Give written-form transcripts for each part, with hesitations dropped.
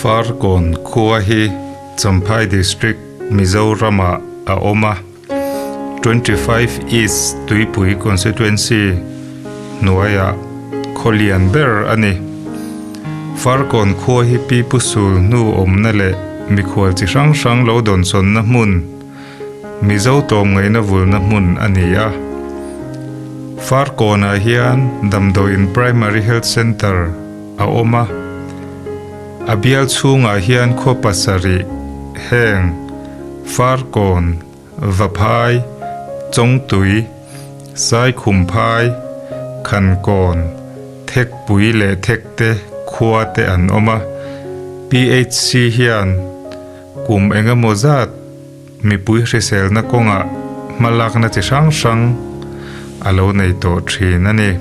Farkawn khua hi Champhai District, Mizoramah a awm a, 25 East Tuipui Constituency hnuaiah khaw lian ber a ni. Farkawn khua hi Pi Pu Sul hnu awmna leh mikhual chi hrang hrang lo dawnsawnna hmun, Mizo tlawmngaihna vulna hmun a ni a. Farkawnah hian damdawiin Primary Health Centre a awm a. A bial chhungah hian khaw pasarih heng Farkawn, Vaphai, Chawngtui, Saikhumphai, Khankawn, Thekpui leh Thekte khua te an awm a. PHC hian kum engemaw zat mipui hriselna kawngah hmalakna chi hrang hrang a lo nei tawh thin a ni.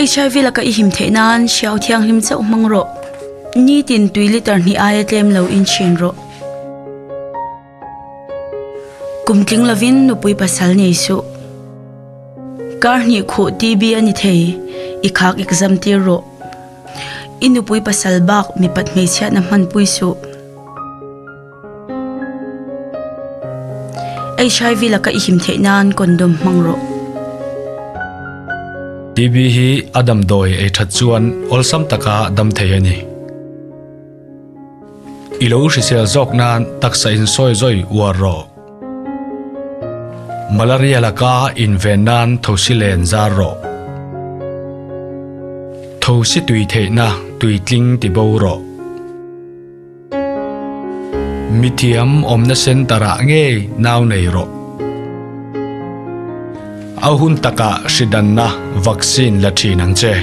HIV laka i him theih nan hriau thianghlim chauh hmang rawh. Nitin tui liter hnih aia tlem lo in chhin rawh. Kum tling lovin nupui pasal nei suh. Kar hnih khuh TB a ni thei, i khak exam tir rawh. I nupui pasal bak mipat hmeichhiatna hmanpui suh. HIV laka i him theih nan condom hmang rawh. TB hi a damdawi ei that chuan awlsam taka dam thei a ni. I lo hrisel zawk nan taksa insawi zawi uar rawh. Malaria laka inven nan thosi len zar rawh. Thosi tui theihna tuitling ti bo rawh. Mithiam awmna centre ah ngei nau nei rawh. A hun takah hridanna vaccine la thin ang che.